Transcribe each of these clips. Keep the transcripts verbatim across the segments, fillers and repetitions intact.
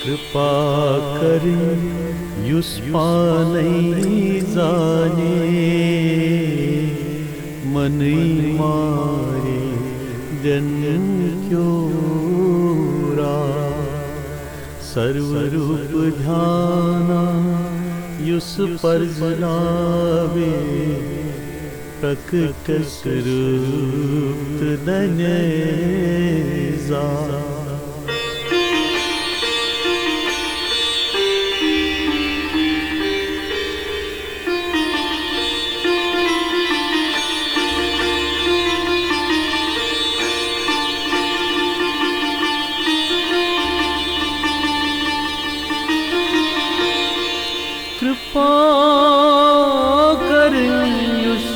کرپا کرن یُس پانے زانے، منے مارے جن کیو را۔ سرو روپ دھیانا یُس پرزناوے، پرکٹس روپ تدنے زان۔ کرپا کرن یُس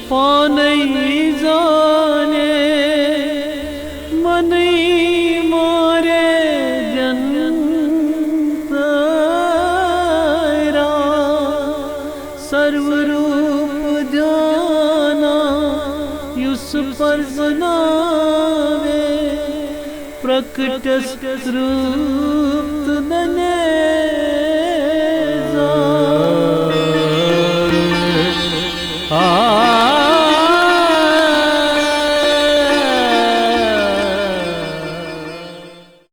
پانے زانے، منے مارے جن تیرا۔ سرو روپ دھیانا یُس پرزناوے، پرکٹس روپ تدنے